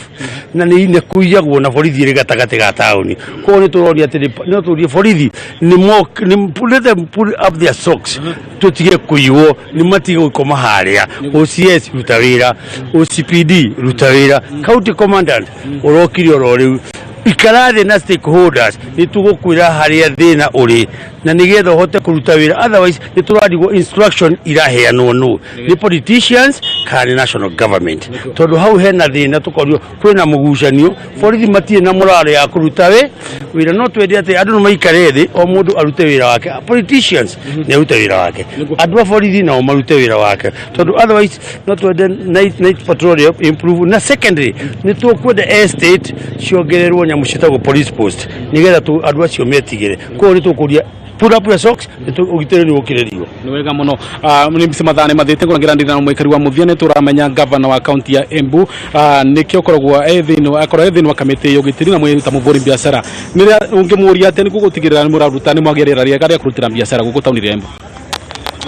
Speaker 4: na nĩ ine kũiyagwo na borithi ĩrĩ gatagatĩ ga taũni. Koguo nĩ tũroria atĩrĩ, no tũrie borithi nĩ let them pull up their socks, tũtige kũiywo, nĩ matige gũkoma harĩa. OCS, ruta wĩra. OCPD, ruta wĩra. County commandant ũrokire oro rĩu, ikara thĩ na stakeholders, nĩ tũgũkwĩra harĩa thĩna ũrĩ na nĩgetha ũhote kũruta wĩra. Otherwise nĩ tũrarigwo instruction iraheanwo nũ, nĩ politicians kana nĩ national government, tondũ hau hena thĩna, tũkorio kwĩna mũgucanio, borithi matirĩ na morale ya kũruta wĩra. No twende atĩ andũ nĩ maikare thĩ, o mũndũ arute wĩra wake. Politicians nĩ arute wĩra wake, andũ a borithi nao marute wĩra wake, tondũ otherwise no twende night patrol improve. Na secondly, nĩ tũkwenda estate ciongererwo nyamũ ciĩtagwo police post, nĩgetha andũ acio metigĩre. Koguo nĩ tũkũria, pull up your socks, ũgitĩri nĩ ũkĩrĩrio.
Speaker 2: Nĩ wega mũno. Nĩ mbica mathaa nĩ mathiĩte ngũrangĩra ndithano mũikari wa mũthia. Nĩ tũramenya gavana wa kaunti ya Embu nĩkĩo ũkoragwo e thĩinĩ, akorwo e thĩinĩ wa kamĩtĩ ya ũgitĩri na mwĩ ta mũbũri biacara, nĩrĩa ũngĩmũria atĩa nĩguo gũtigĩrĩra nĩ mũraruta, nĩ mwagĩa rĩera rĩega rĩa kũrutĩra biacara gũkũ taũni ya Embu?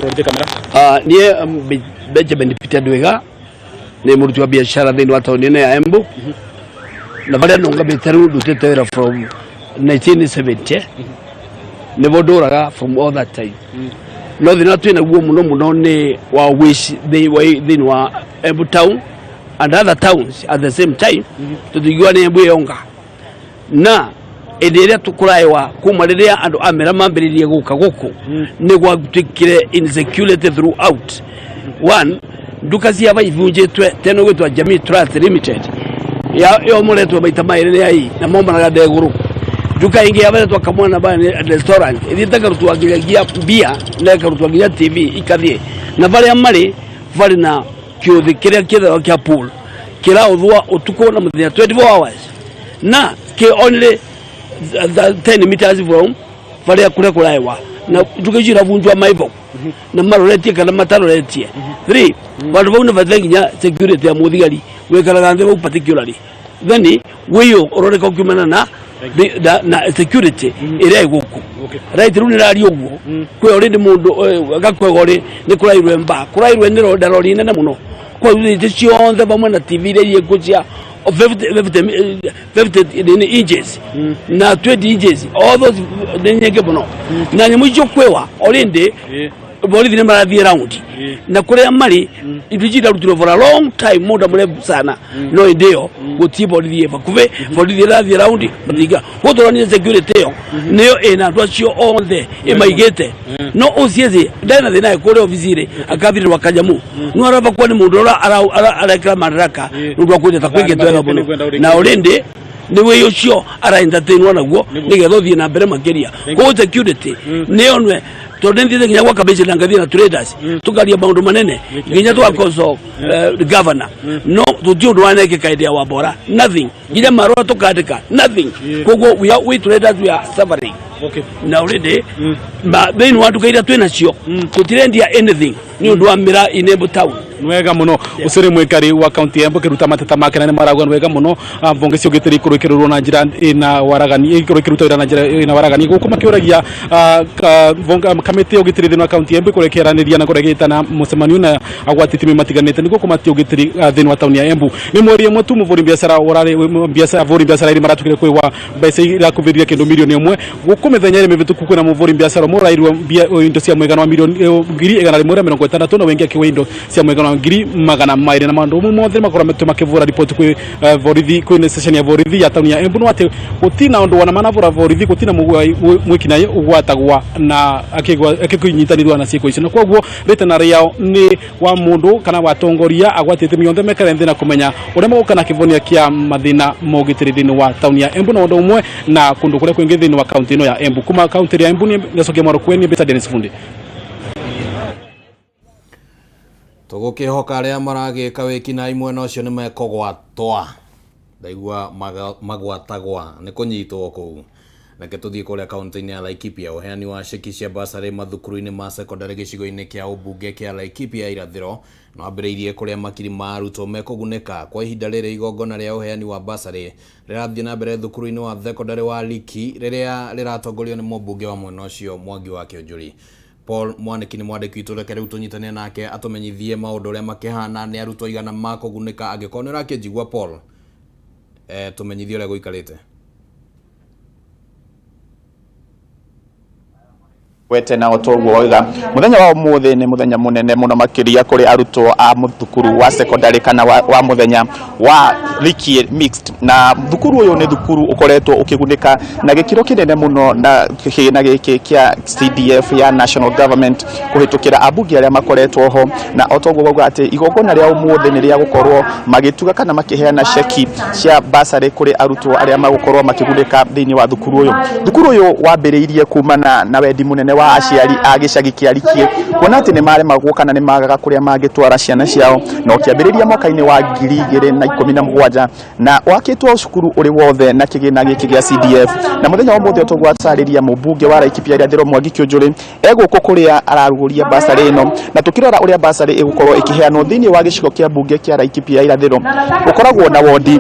Speaker 2: Rorete kamera.
Speaker 5: Niĩ Benjamin Peter Ndwiga nĩ mũruti wa biacara thĩinĩ wa taũni ĩno ya Embu, na barĩa nũngamĩte rĩu ndutĩte wĩra from 1970, nĩvo ndũraga from all that time. No thĩna twĩ naguo mũno mũno nĩ wa ũici thĩinĩ wa Embu town and other towns at the same time. Tũtingiuga nĩ Embu ĩyonga, na ĩndĩ ĩrĩa tũkũraĩwa kuma rĩrĩa andũ a mera mambĩrĩrie gũka gũkũ, nĩ gwatuĩkire insecurity throughout. One, nduka cia ivunjĩtwe teno gwĩtwa Jamii Trust Limited yomoretwo maita maĩrĩ nĩ ai na momanaga ndegũrũ. Nduka ĩngĩ yaberetwo kamwana ba restaurant ĩthiĩte ĩkarutwo nginyagia mbia na ĩkarutwo nginya TV ikathiĩ, na barĩa marĩ barĩ na kĩũthĩ kĩrĩa kĩthero kĩa pool kĩraũthwa ũtukũ na mũthenya 24 hours, na kĩ only 10 meters from barĩa kũrĩa kũraewa, na nduka icio iravunjwa maitho na maroretie kana mataroretie. Three, vandu vau nĩ nginya security ya muthigari wikaraga nthĩ vau particularly, then wiyo ũroreka ũkiumana na security ĩrĩa ĩ gũkũ. Right, rĩu nĩraria ũguo kwĩ already mũndũ gakwega ũrĩ nĩ kũrairwe mba kũrairwe nĩ rori nene mũno kwa itĩ ciothe vamwe na TV iria irĩ cia 50 50 nini inches na 20 inches, all those nĩ nyingĩ mũno na nyamũ icio kwĩwa. Already borithi nĩ marathiĩ round na kũrĩa marĩ, indo ici irarutirwo for a long time, muda mrefu sana, no ĩndĩ ĩyo gũtirĩ borithi ĩ bakuhĩ. Borithi ĩrathiĩ round matinga gũtũrania security ĩyo nĩyo ĩna andũ acio othe ĩmaigĩte, no ũciĩci ndarĩ na thĩna kũrĩa obici-rĩ akathirĩrwo kanyamu no araba kuo nĩ mũndũ ũrĩa arekĩra madaraka nĩ ũndũ wa kwĩnjata kwĩngĩtwo wega mũno, na already nĩ wĩ ũcio araentertainwo naguo nĩgetha ũthiĩ na mbere makĩria. Koguo security nĩyo nwe, tondũ nĩ thiĩte nginya gwa commissioner, ngathiĩ na traders tũkaria maũndũ manene nginya tũgakoso governor, no tũtirĩ ũndũ wanekĩka hĩndĩ ya Wambora, nothing, nginya marũa tũkandĩka, nothing. Koguo we traders, we are suffering na already thĩinĩ wa nduka iria twĩ nacio tũtirendia anything nĩ ũndũ wa mĩra in Embu town.
Speaker 2: Nĩ wega mũno. Ũcio nĩ mwĩkari wa kaunti ya Embu kĩruta mateta make, na nĩ marauga nĩ wega mũno mbunge cia ũgitĩri ikorwo ikĩrũrwo na njĩra ĩna waragani, ikorwo ikĩruta wĩra na njĩra ĩna waragani gũkũ makĩũragia kamĩtĩ ya ũgitĩri thĩinĩ wa kaunti ya Embu ĩkorwo ĩkĩaranĩria na ĩkorwo ĩgĩtana mũcemanio na agwati timu matiganĩte nĩguo kũmatia ũgitĩri thĩinĩ wa tauni ya Embu. Nĩ mweri ĩmwe tu mũbũri biacara ũrarĩ biacara bũri biacara irĩ maratukire kwĩwa mbeca irakuvĩrĩria kĩndũ 1 mirioni gũkũ mĩthenya ĩrĩ mĩhĩtũku. Kwĩna mũbũri biacara ũmwe ũrairwo indo cia mũigana wa mirioni 160,000 na wengĩ akĩgwa indo cia mũigana wa 200,000, na maũndũ mamwe mothe makorwo makĩbũra riboti kwĩ borithi, kwĩ station ya borithi ya tauni ya Embu, no atĩ gũtina ũndũ ona manabũra borithi, gũtina mwĩkinaĩ ũgwatagwa na akĩnyitanĩrwo na ciĩko icio, na koguo rĩtana rĩao nĩ wa mũndũ kana watongoria agwatĩte mĩonthe mekare nthĩ na kũmenya ũrĩa magũka na kĩvonia kĩa mathĩna ma ũgitĩri thĩinĩ wa tauni ya Embu na ũndũ ũmwe na kũndũ kũrĩa kwĩngĩ thĩinĩ wa kaunti ĩno ya Embu. Kuma kaunti ya Embu nĩ Gacokia Mwarũkweni, Mbeca Dennis Fundi.
Speaker 1: Tũgũkĩhoka arĩa maragĩka wĩkinaĩ mwena ũcio nĩ mekũgwatwa, ndaigua magwatagwa nĩ kũnyitwo kũu. Reke tũthiĩ kũrĩa kaunti-inĩ ya Laikipia. Ũheani wa ceki cia basarĩ mathukuru-inĩ ma sekondarĩ gĩcigo-inĩ kĩa ũmbunge kĩa Laikipia ya irathĩro nĩ wambĩrĩirie kũrĩa makiri ma arutwo mekũgunĩka. Kwa ihinda rĩrĩ igongona rĩa ũheani wa basarĩ rĩrathiĩ na mbere thukuru-inĩ wa thekondarĩ wa Liki rĩrĩa rĩratongorio nĩ mũmbunge wa mwena ũcio Mwangi wa Kĩũnjũri. Paul Mwanĩki nĩ mwandĩki witũ, reke rĩu tũnyitane nake atũmenyithie maũndũ ũrĩa makĩhana, nĩ arutwo aigana makũgunĩka. Angĩkorwo nĩ ũrakĩnjigua Paul, tũmenyithie ũrĩa gũikarĩte.
Speaker 7: Wete na otoguo wauga muthenya wa umuthi ni muthenya munene muno makiria kuri arutwo a thukuru wa secondary kana wa muthenya wa Rikie Mixed. Na thukuru uyu ni thukuru ukoretwo ukigunika na gikiro kinene muno na kigina giki kia CDF ya national government kuhitukira ambunge aria makoretwo ho. Na otoguo wauga ati igongona ria umuthi ni ria gukorwo magituga kana makiheana ceki cia basarĩ kuri arutwo aria magukorwo makigunika thiini wa thukuru uyu. Thukuru uyu wambiriirie kumana na wendi munene wa aciari a gĩcagi kĩa Rikie kuona atĩ nĩ maremagwo kana nĩ magaga kũrĩa mangĩtwara ciana ciao, na ũkĩambĩrĩria mwaka-inĩ wa 2017 na wakĩtwo cukuru ũrĩ wothe na kĩgĩna gĩkĩ gĩa CDF. Na mũthenya wa ũmũthĩ tũgwatarĩria mũmbunge wa Laikipia irathĩro Mwangi Kĩũnjũrĩ egũkũ kũrĩa ararugũria basarĩ ĩno, na tũkĩrora ũrĩa basarĩ ĩgũkorwo ĩkĩheanwo thĩinĩ wa gĩcigo kĩa mbunge kĩa Laikipia irathĩro. Gũkoragwo na wondi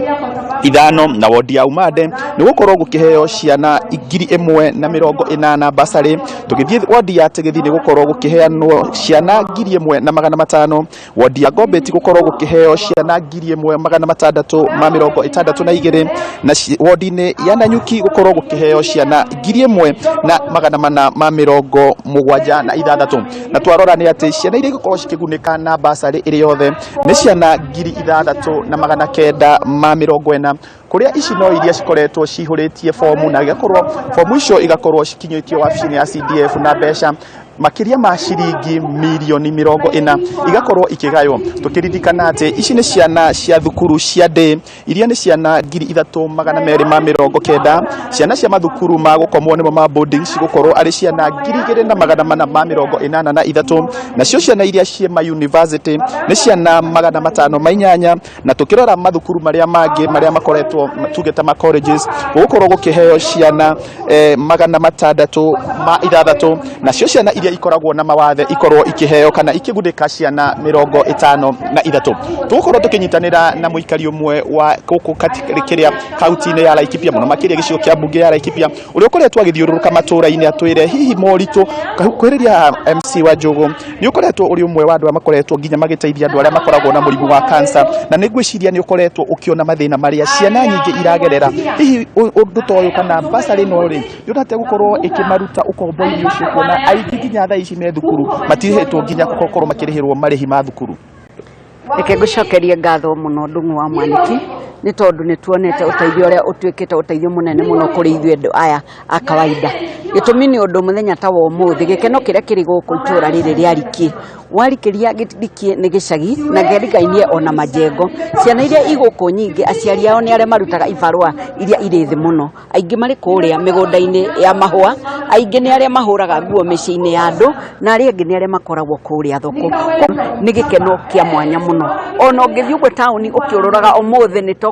Speaker 7: 5 na wondi ya Umande nĩ gũkorwo gũkĩheo ciana 1080 basarĩ. Tũgĩthiĩ wondi ya Tegethi nĩ gũkorwo gũkĩheanwo ciana 1500, wondi ya Gombeti gũkorwo gũkĩheo ciana 1662, na wondi-inĩ ya Nanyuki gũkorwo gũkĩheo ciana 1476. Na twarora nĩ atĩ ciana iria igũkorwo cikĩgunĩka na basarĩ ĩrĩ yothe nĩ ciana 6940, kũrĩa ici no iria cikoretwo cihũrĩtie fomu na igakorwo fomu icio igakorwo cikinyĩtio wabici-inĩ ya CDF na mbeca makĩria ma ciringi mirioni 40 igakorwo ikĩgaywo. Tũkĩririkana atĩ ici nĩ ciana cia thukuru cia day iria nĩ ciana 3290, ciana cia mathukuru ma gũkomwo nĩmo ma boarding cigũkorwo arĩ ciana 2483, nacio ciana iria ciĩ ma university nĩ ciana 508. Na tũkĩrora mathukuru marĩa mangĩ marĩa makoretwo tuge ta ma colleges gũgũkorwo gũkĩheo ciana 606, nacio ciana iria ikoragwo na mawathe ikorwo ikĩheo kana ikĩgunĩka ciana 53. Tũgũkorwo tũkĩnyitanĩra na mũikari ũmwe wa gũkũ kĩrĩa kaunti-inĩ ya Laikipia mũno makĩria gĩcigo kĩa mbunge ya Laikipia ũrĩa ũkoretwo agĩthiũrũrũka matũra-inĩ atwĩre hihi moritũ. Kwĩrĩria MC wa Njũgũ nĩ ũkoretwo ũrĩ ũmwe wa andũ arĩa makoretwo nginya magĩteithia andũ arĩa makoragwo na mũrimũ wa cancer, na nĩ ngwĩciria nĩ ũkoretwo ũkĩona mathĩna marĩa ciana nyingĩ iragerera. Hihi ũndũ ta ũyũ kana basarĩ ĩno rĩ, nĩ ũrata gũkorwo ĩkĩmaruta ũkombo-inĩ ũcio, kuona aingĩ nginya thaa ici me thukuru matirĩhĩtwo nginya gũkorwo makĩrĩhĩrwo marĩhi ma thukuru?
Speaker 8: Reke ngũcokerie ngatho mũno Ndung'u wa Mwaniki nĩ tondũ nĩ tuonete ũteithio ũrĩa ũtuĩkĩte ũteithio mũnene mũno kũrĩ ithuĩ andũ aya a kawaida. Gĩtũmi nĩ ũndũ mũthenya ta wa ũmũthĩ gĩkeno kĩrĩa kĩrĩ gũkũ itũra rĩrĩ rĩa Rikie, warikĩria Rikie nĩ gĩcagi na kĩrigainie ona majengo. Ciana iria igũkũ nyingĩ aciari ao nĩ arĩa marutaga ibarũa iria irĩ thĩ mũno, aingĩ marĩ kũrĩa mĩgũnda-inĩ ya mahũa, aingĩ nĩ arĩa mahũraga nguo mĩciĩ-inĩ ya andũ, na arĩa angĩ nĩ arĩa makoragwo kũrĩa thoko. Nĩ gĩkeno kĩa mwanya mũno. Ona ũngĩthiĩ ũguo taũni ũkĩũrũraga ũmũthĩ nĩ to